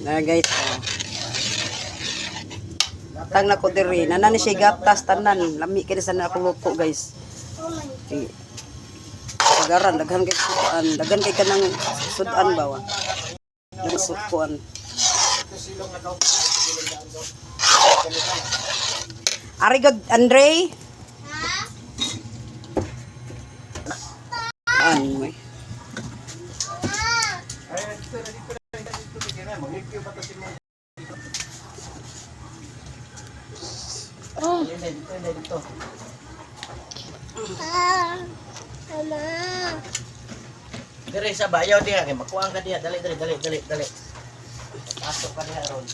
Na guys, oh. Tang na ko diri, nanan ni siya gatas tanan, lami kini sa na ako luto, guys. Okay. Pagaran daghan kay kuan, daghan kay kanang sudan ba wa. Daghan sukuan. Ari gud Andre. An mo. Dire sa bayaw diha kay makuang ka diha. Dali dali dali dali dali. Pasok ka diha ron.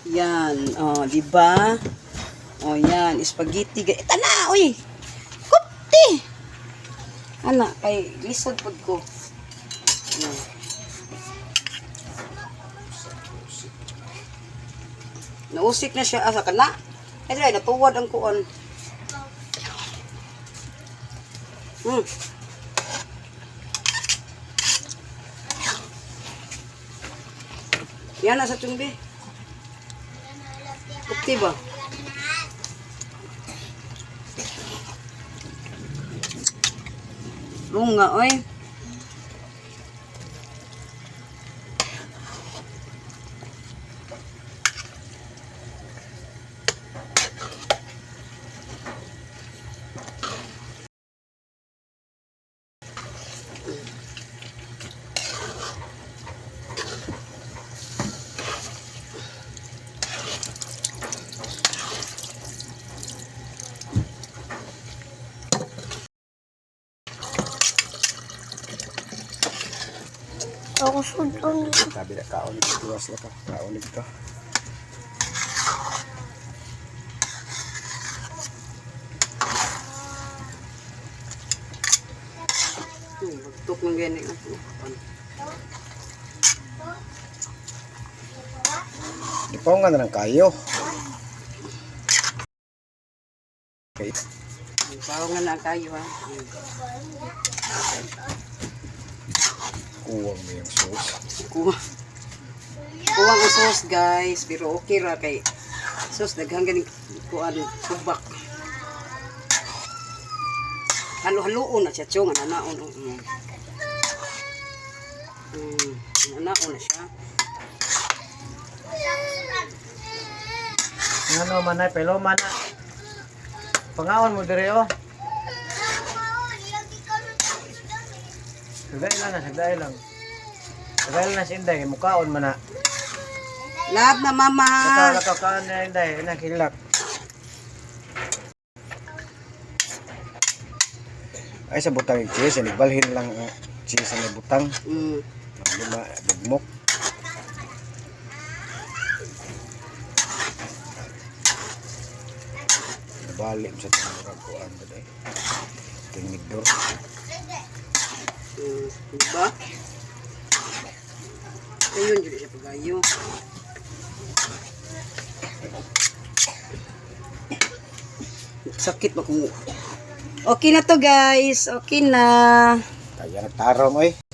Yan, oh, di ba? Oh, yan, spaghetti. Ita na, uy. Kupti. Ana, kay lisod pud ko. Yan. Nausik na siya asa kana. Ay, dili, natuwad ang kuon. Yan na sa tungbi. Kupti ba? Lunga, oy. Ako sudon. Sabi na kaon ito, tuwas na ka. Kaon ito. Bagtok ng gani. Di pa nga na lang kayo. Okay. Bawo nga na kayo ha. Kuwang mo yung sauce. Kuha. Kuha ang sauce guys, pero okay ra kay sauce daghan ganing kuan subak. Halo-haloon na siya chong ana naon. Naon na siya. Ngano man ay pelo man na. Pangaon mo dire oh. Sagdai lang na, sagdai lang. Sagdai lang na si Inday, kay mukaon man na. Love na mama. Lakaw, lakaw, kaon na Inday, ina kilak. Ay sa butang yung cheese, ani balhin lang ang cheese ang butang. Lima bugmok. Balik sa tumurag kuan ba day. Tinidor. Diba? Ayun, jud siya pagayo. Sakit ba kung. Okay na to guys. Okay na. Kaya nagtarong oy.